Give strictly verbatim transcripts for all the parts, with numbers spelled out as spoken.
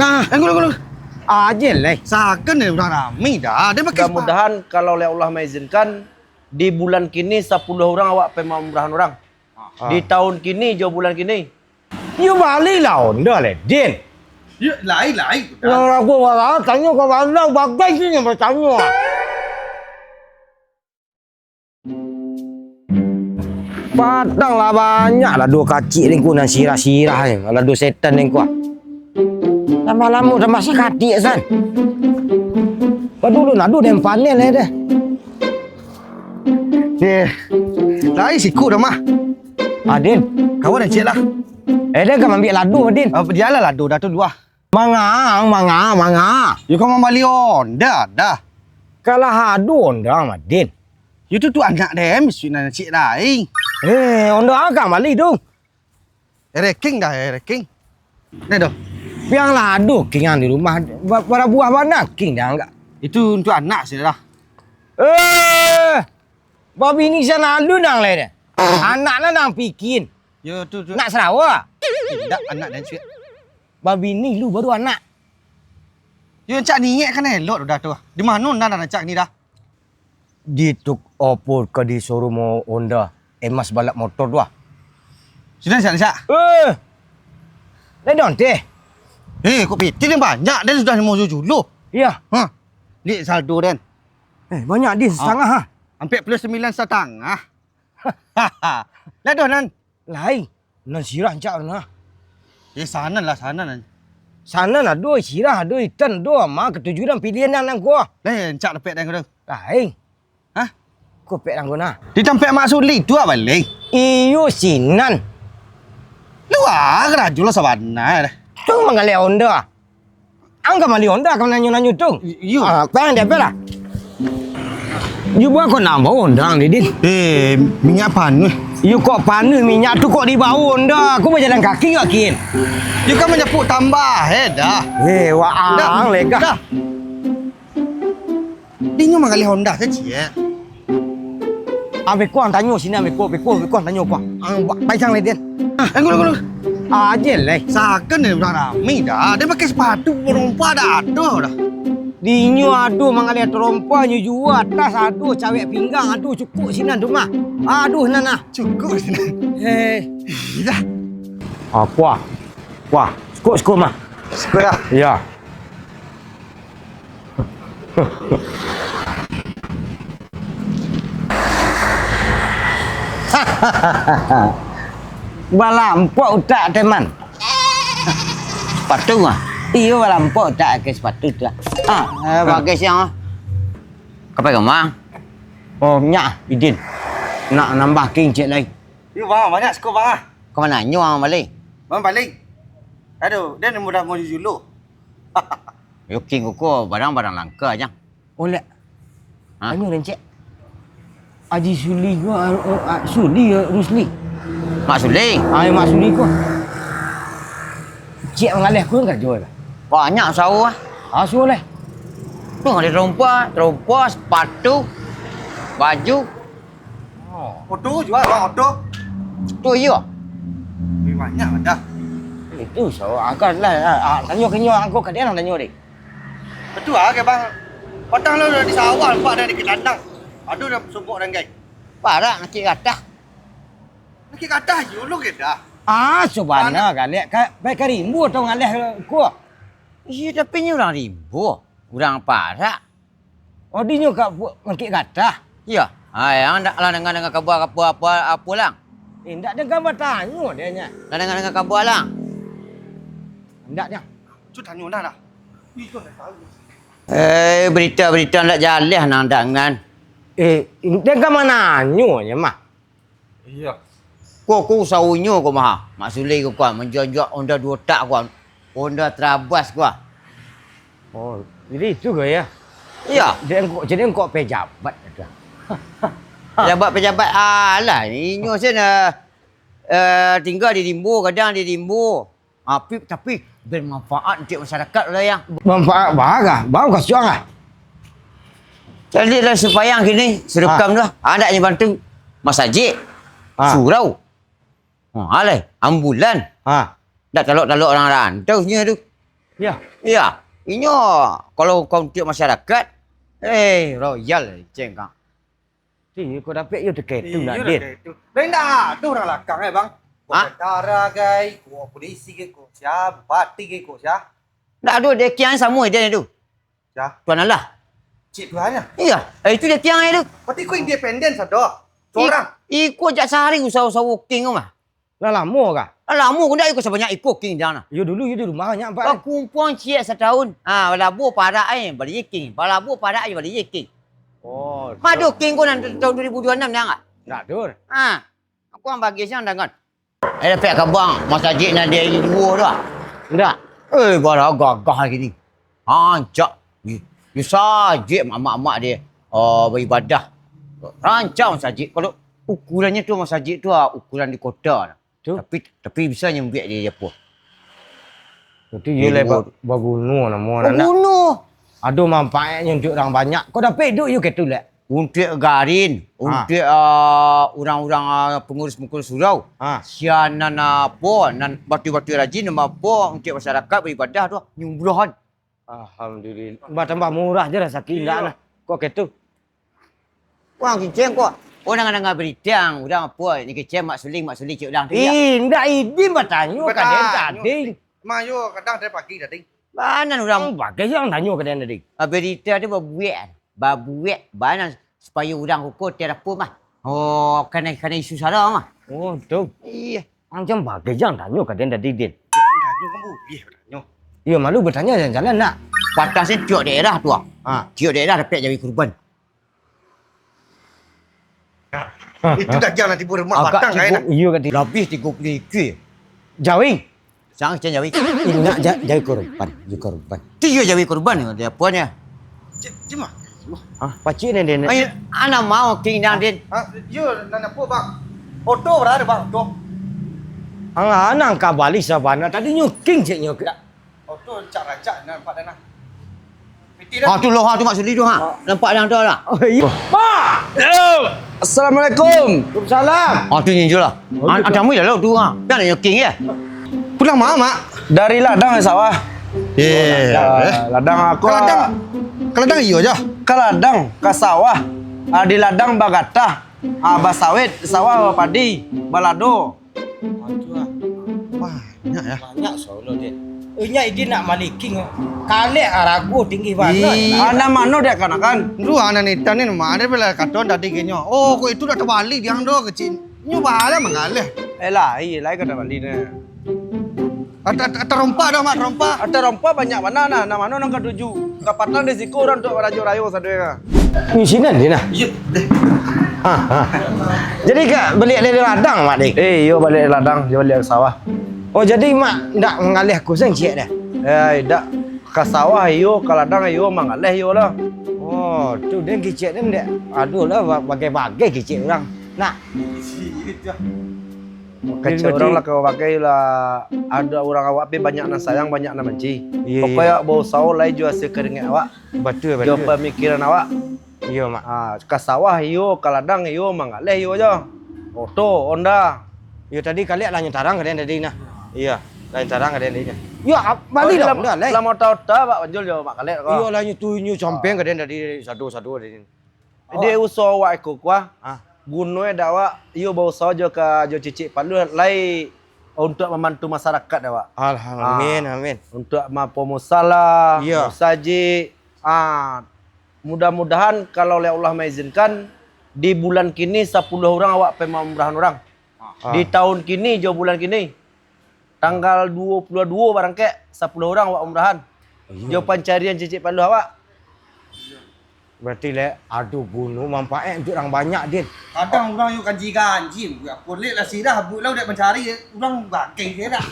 Ah, tunggu, tunggu, tunggu. Aje lai. Sakan deh, urang rami dah. Dia pakai sepatu. Mudah-mudahan kalau oleh Allah mengizinkan, di bulan kini sapuluah urang awak pai mamurahan urang. Ah. Di tahun kini, jo bulan kini. Yo balilah Honda lai, Din. Yo, lai, lai. Nan ragu-ragu, tanyo ka Honda, bagai sini batanyo. Padang lah banyak lado kacik den ko nan sirah-sirah ni, lado setan den ko. Tambah lamo tambah sakatik san. Padulu lado den panen lai deh. Eh, lai siko dah mah. Adin, kawan den ciek lah. Eh, den ka mambiak lado, Adin. Apa dialah lado dah tu dua. Manga, manga, manga. Yo ka mambali Honda dah. Kalah ado Honda, Madin. Yo tu, tu anak den, misuik nan ciek lai. Eh, Honda ang ka bali tu. Ereking dah, ereking. Nah, doh. Piang lah ado king ang di rumah. Ba-, bara buah bana king dah ang ka. Itu untuk anak sih dah. Eh, babini sana lu nang lai deh. Anak lah nang pikin. Yo tu, tu. Nak Sarawak. Indak, anak den ciek. Babini lu baru anak. Yo, rancak niek kan elok dah tu. Di mano nan rancak ni dah? Di tuk opo ka di showroom Honda, Emas balap motor tu ah. Sudah, siap, siap. Eh. Lai donteh. Eh, kok piti ni banyak, den sudah limo juta lo. Iya. Ha. Ni saldo den. Eh, banyak di setengah ah. Ampek puluah sambilan satangah. Lah doh nan. Lai, nan sirah rancak tu nah. Eh, sanan lah, sanan lah. Sanan ado, sirah ado, itam ado, ma katuju nan pilihan nan, nan ko. Lai, rancak dapek den ko tu. Lai. Hah? Ko pek nan ko nah. Di tampek Mak Suli tu ah, bali. Iyo, sinan. Luar karajo lah sabana. Tu manggaleh Honda. Ang ka mali Honda ka mananyo-nanyo tu. I-, iyo. Ah, payah dia apalah. Yo buah kok nambah Honda ang, Didin? Eh, minyak panuh. Yo kok panuh minyak tu kok dibawa Honda? Aku bajalan kaki kok, Kin. Yo kan manjapuk tambah, eh, dah. Eh, wak ang lega. Dah. Dinyo manggaleh Honda sajo, eh. Ambe kuang tanyo sini, ambe kuang, ambe kuang, ambe kuang tanyo kuang. Ang ba-, paisang lai, Den. Ah, tunggu, tunggu, tunggu. Aje lai. Sakan den urang rami dah. Den pakai sapatu tarompa dah ado dah. Dinyo ado manggaleh tarompa, nyo juo atas ado, cawek pinggang ado, cukuik sinan tu mah. Aduh, nan ah. Cukuik sinan. Eh. Dah. Ah, kuah. Kuah. Cukuik, cukuik mah. Cukuik dah. Iya. Balampok utak, Teman. Sepatu ah? Iyo, balampok utak ka sepatu tu ah. Ah, eh, bagai siang ah. Kapai rumah? Oh, nyak, Idin. Nak nambah king ciek lai. Iyo, Bang, banyak siko, Bang ah. Ka mananyo ang bali? Bang bali. Aduh, den mudah mau julo. Yo king kuko, barang-barang langka aja. Oleh. Ha? Tanyo den, Cek. Haji Suli ko, ah, ah, Suli, ah, Rusli. Mak Suli? Ah, Mak Suli ko. Cek mangaleh ko karajo lah. Banyak usaho ah. Ah, usaho lah. Tu ada terompa, terompa, sepatu, baju. Oh. Oto juo, Bang, oto. Tu iyo. Lebih banyak dah. Itu usaho angkat lah. Ah, tanyo ka inyo, angko ka den tanyo deh. Batua kah, Bang? Patang lo di sawah, nampak dari ke kandang. Ado dah sumpok danggai. Parak nakik gatah. Nakik gatah, yo lo ke dah. Ah, sabana galek ka, pai ka rimbo atau ngaleh ko? Iyo, tapi nyo urang rimbo, urang parak. Oh, dinyo ka bu-, nakik gatah? Iyo. Ai, ang ndak lah danga-danga kabar apo-apo, apo lang? Eh, ndak danga batanyo deh nyo. Lah danga-danga kabar lang? Ndak nyo. Cu tanyo nah dah. Eh, berita-berita ndak jaleh nang dangan. Eh, den ka mananyo nyo mah. Iyo. Ko, ko usaho inyo ko mah. Mak Sule ko kuah, manjual-jual Honda duo tak kuah. Honda Trabas kuah. Oh, jadi itu ko ya? Iyo. Jadi engkau, jadi engkau pejabat kata. Pejabat-pejabat alah, inyo sen, eh, eh, tinggal di Rimbo, gadang di Rimbo. Ah, pi-, tapi bermanfaat untuk masyarakat lah, Yang. Manfaat bah, bah, kasihan lah. Jadi lah supaya kini, surukam tu lah. Ah, ndak nyo bantu masajik, surau. Ah, alai, ambulan. Ah. Ndak talok-talok urang rantau nyo tu. Ya. Ya, inyo kalau kau untuak masyarakat, eh, royal cengkak. Iyo, kau dapek yo tiket tu nak, Din. Dah indak ado urang lakang, eh, Bang. Kok tentara gai, kok polisi gai, kok sia, bupati gai, kok sia. Ndak ado, dekian samo ide tu. Sia? Tuan Allah. Cik Tuan lah. Iya, eh, itu dekian tu. Berarti kau independen sado. Sorang. Iko jak sahari usaho-usaho king mah. Lah lamo kah? Lah lamo ko ndak iko sabanyak iko king dah nah. Yo dulu yo di rumah banyak empat. Bakumpuang ciek satahun. Ha, balabo parak ai bali king. Balabo parak ai bali king. Oh. Mado king ko nan tahun dua ribu dua puluh enam dah enggak? Ndak, Dur. Ha. Aku ang bagi siang dangan. Eh, dapek kabang masajik nan dia duo tu ah. Ndak. Eh, bara gagah kini. Rancak. Di, di sajik mamak-mamak dia, ah, baibadah. Rancak masajik. Kalau ukurannyo tu masajik tu, ah, ukuran di kota lah. Tu? Tapi, tapi bisa nyambiak di apo. Berarti iyo lai baguno namo anak. Baguno. Ado manfaatnyo untuak urang banyak. Kau dapek duit iyo ke tu, Lek? Untuak garin, untuak, ah, urang-urang, ah, pangurus-pangurus surau. Ha. Sian nan apo, nan batu-batu rajin, nan apo, untuak masyarakat baibadah tu, nyumblohan. Alhamdulillah. Batambah murah je rasaki indak lah. Kok ketu? Wah, kiceng kok. Oh, danga-danga berita, urang apo, ni kiceng Mak Suling, Mak Suling cik urang tu, ya? Ih, indak idin batanyo ka den tadi. Mak yo kadang dari pagi tadi. Banan urang. Bagai yang tanyo ka den tadi. Ah, berita tu babuek. Babuek bana supayo urang ko tiada apo mah. Oh, kanai-kanai isu sara mah. Oh, tu. Iya. Macam bagai jan tanyo ka den tadi, Din. Tanyo kan buliah tanyo. Iyo, malu batanyo jalan-jalan nak. Patah sen tiok daerah tu ah. Ha. Tiok daerah dapek jawi kurban. Itu dah jan lah tibo rumah batang kan. Iyo kan. Labih tigo puluah ikua. Jawi. Sang cen jawi. Indak ja-, jawi kurban, jawi kurban. Ti iyo jawi kurban, dia apo nya? Cik, cik mah. Hah? Pacik ni, Din. Ai, ana mau king dang, Din. Ah, iyo, nan apo, Bang? Oto bara, Bang, oto. Ang anang ka bali sabana, tadi nyo king cik nyo. Oto rancak-rancak, nampak dah nah. Ah, tu loh, ah, tu Mak Suli tu, ha. Nampak dang tu lah. Oh, iyo. Mak! Yo! Assalamualaikum. Waalaikumsalam. Ah, tu nyo lah. Oh, ah, tu. Tamu dah lo tu, ha. Kan nak nyoking ya? Pulang ma, Mak? Dari ladang ka sawah. Eh, ladang, eh. Ladang aku. Ka ladang, ka ladang iyo ja. Ka ladang, ka sawah. Ah, di ladang bagatah. Ah, basawit, sawah bapadi, balado. Banyak ya. Banyak solo dia. Inyo ijin nak maliking. Kalek arago tinggi banget. Ih, anak mano dia kanakan? Dua anak nitan ni, mana bila katon tadi kenyo. Oh, kok itu dah terbalik dia dah kecil. Nyo bala manggaleh. Eh, lai, lai ka terbalik ni. Ata, ata, ata rompa dah, Mak, rompa. Ata rompa banyak bana nah. Nan mano nan katuju? Kapatang di siko urang tu rajo rayo sadonyo. Di sinan dia nah. Iyo, deh. Ha, ha. Jadi ka baliak dari ladang, Mak, deh? Eh, iyo baliak dari ladang, iyo baliak ka sawah. Oh, jadi Mak ndak manggaleh kusen ciek deh? Eh, ndak. Ka sawah iyo, ka ladang iyo, manggaleh iyo lah. Oh, tu dia kicik dia ndak. Aduh lah, ba-, bagai-bagai kicik urang. Nak. Kecek urang lah, kau bagai lah, ado urang awak pi banyak nan sayang, banyak nan banci. Iyo, iyo. Pokoknyo awak bausaho lai jo hasil karingek awak. Batua, batua. Jo pamikiran awak. Iyo, Mak. Ah, ka sawah iyo, ka ladang iyo, manggaleh iyo jo. Oto, Honda. Iyo, tadi kaliak lah nyo tarang ka den tadi nah. Iyo, lah nyo tarang ka den tadi nah. Iyo, ap-, bali lah Honda lai. Lah mota-ota, Pak, banjul jo Mak Kaliak ko. Iyo, lah nyo tu, nyo campeng ka den tadi, sado-sado tadi. Di usaho awak iko kuah, guno e dek awak, iyo bausaho jo ka, jo cicik paluah lai untuak mambantu masarakat dek awak. Alhamdulillah, amin. Untuak mapo musala, musajik. Ah, mudah-mudahan kalau oleh Allah maizinkan, di bulan kini sapuluah urang awak pai maumrahan urang. Ah. Di tahun kini jo bulan kini, tanggal duo puluah duo barangkek, sapuluah urang awak umrahan. Iyo. Jo pancarian cicik paluah awak. Berarti, Lek, ado guno manfaat untuak urang banyak, Din. Kadang urang yo ganji-ganji, buek apo, Lek, lah sirah, buek lah udah mancari, urang bakeh je dah.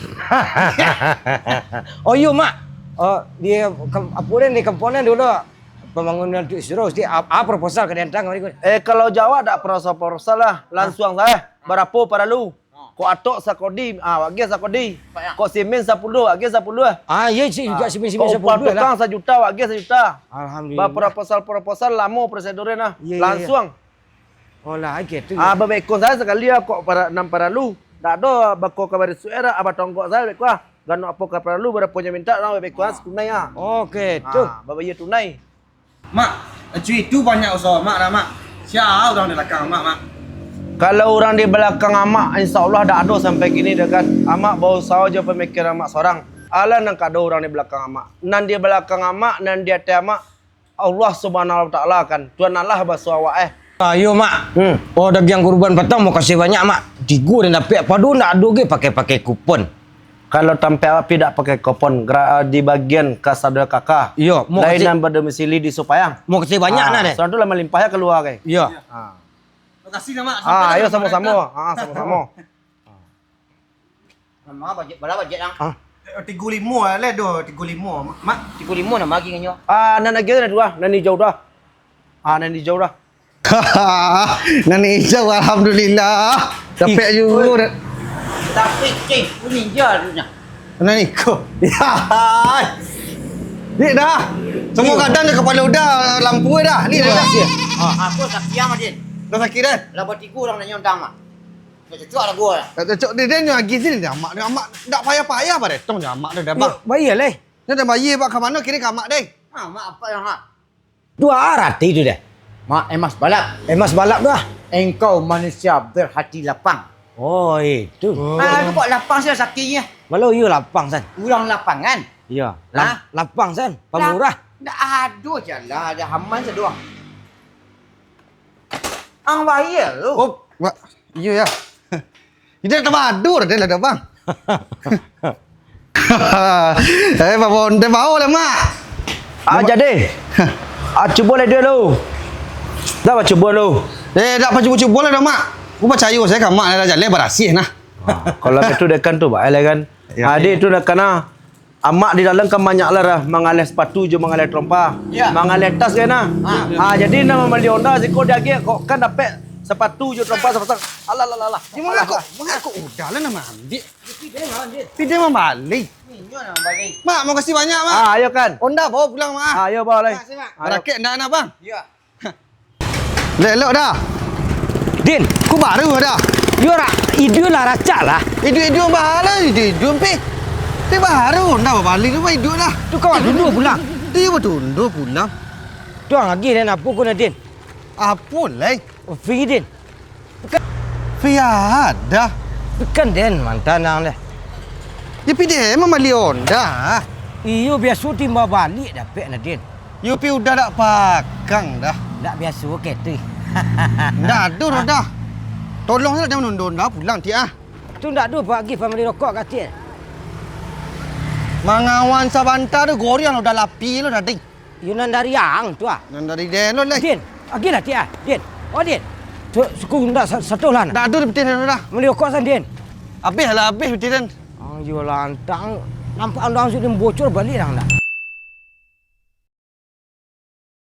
Oh iyo, Mak. Oh, di kam-, apo den, di kampuangan dulu pembangunan tu suruh, mesti a-, a proposal ka diantang kamari ko. Eh, kalau jo awak dak proposal-proposal lah, langsuang sajo. Barapo paralu? Kok atok sakodi, ah, awak agiah sakodi. Kok simin sapuluah, agiah sapuluah. Ah, iyo, cik, juga simin-simin sapuluah lah. Kok upah tukang sajuta, awak agiah sajuta. Alhamdulillah. Baproposal-proposal lamo prosedurnyo nah. Iyo, iyo, iyo. Langsuang. Oh lah, oke tu. Ah, babekon sajo sakali ah, kok para-, nan paralu. Dak ado bako kabari suek dak, ah, batonggok sajo beko ah. Ganok apo ka paralu, barapo nyo mintak, urang bebek kuasa tunai ah. Oke, tu. Ah, babayia tunai. Mak, cuy itu banyak usaha Mak dah, Mak. Sia urang di balakang Mak, Mak? Kalau urang di balakang Amak, insya Allah dak ado sampai kini dah kan. Amak bausaho jo pamikiran Amak sorang. Alah nan ka ado urang di balakang Amak. Nan di balakang Amak, nan di ateh Amak, Allah Subhanahu wa Taala kan. Tuhan Allah basuo awak eh. Ayo, Mak. Hmm. Oh, dagiang kurban patang, makasih banyak, Mak. Tigo den dapek, pado ndak ado ge pakai-pakai kupon. Kalau tampek api dak pakai kupon, gra-, di bagian kas ado kaka. Iyo, mau lain kasih nan berdomisili di Supayang. Mau kasih banyak nah deh. Sudah tu lah malimpah ya keluar kai. Iyo. Ah. Makasih nah, Mak. Ah, ayo sama-sama. Ah, sama-sama. Nama bajet, bara bajet ang? Ah. Eh, tigo limo lah doh, tigo limo. Mak, tigo limo nama lagi nyo. Ah, nan lagi ada dua, nan hijau dah. Ah, nan hijau dah. Nan hijau, alhamdulillah. Dapek juo dah. Tapi cing, kuning je aduhnya. Nan iko. Ya. Ni dah. Semua kadang dia kepala udah lampu dah. Ni dah. Ah, aku sakit amat, Din. Dah sakit dah. Lah bertiga orang nak nyontang, Mak. Tak cocok lah gua lah. Tak cocok dia, dia nyo agi sini dia amak, dia amak dak payah-payah baretong dia amak dia, dia bang. Bayar leh. Dia dah bayar bak ka mano kini ka amak deh. Ah, mak apa yang hak? Dua arati tu deh. Mak Emas Balap. Emas Balap tu ah. Engkau manusia berhati lapang. Oh, itu. Ah, tu kok lapang sih sakitnya? Malah iyo lapang san. Urang lapangan. Iya. Hah? Lapang san, pamurah. Ndak ado jalan, ada haman sadoang. Ang bayar tu. Oh, iyo ya. Ide tabadur deh lah dah bang. Eh, babonte bau lah mak. Ah, jadi. Ah, cubo lah dulu. Dah bacubo lu. Eh, dak pacubo-cubo lah dah mak. Aku percaya saya ka mak lah jaleh barasih nah. Ah, kalau itu dekan tu bae lah kan. Ya, ade itu dekan ah. Amak di dalam kan banyak lah dah, mangaleh sepatu jo mangaleh trompa. Ya. Mangaleh tas kan nah. Ah. Ah, jadi nak mambali Honda siko diagiah kok kan dapek sepatu jo trompa sepasang. Alah, alah, alah, alah. Di mana kok? Mana kok udah lah nak ambil? Pidai mambali. Mak, makasih banyak mak. Ah, ayo kan. Honda bawa pulang mak. Ah, ayo bawa lai. Makasih mak. Ayo. Rakek ndak nak bang? Ya. Lelok dah. Din, ku baru dah. Yo rak, iduan lah racak lah. Iduan-iduan bahala iduan-iduan pi. Pi baru ndak babali tu iduan dah. Tu kawan tunduh pulang. Iyo batunduh pulang. Tu ang agi den apo ko Nadin? Apo lai? Ovi Din. Pi ado. Bukan den mantan ang deh. Yo pi den mambali Honda. Iyo biaso timba baliak dapek Nadin. Yo pi udah dak pakang dah. Dak biaso ketek. Ndak ado dah. Tolong lah jangan nunda-nunda pulang tiak ah. Tu ndak ado pagi pambali rokok ka tiak. Mangawan sabanta tu goriang udah lapi lo tadi. Yo nan dari ang tu ah. Nan dari den lo lai. Din, agilah tiak ah. Din. Oh Din. Suku ndak satu lah. Ndak ado di piti den dah. Mambali rokok san Din. Abih lah abih piti den. Ang yo lantang. Nampak ang sudah bocor baliak dah.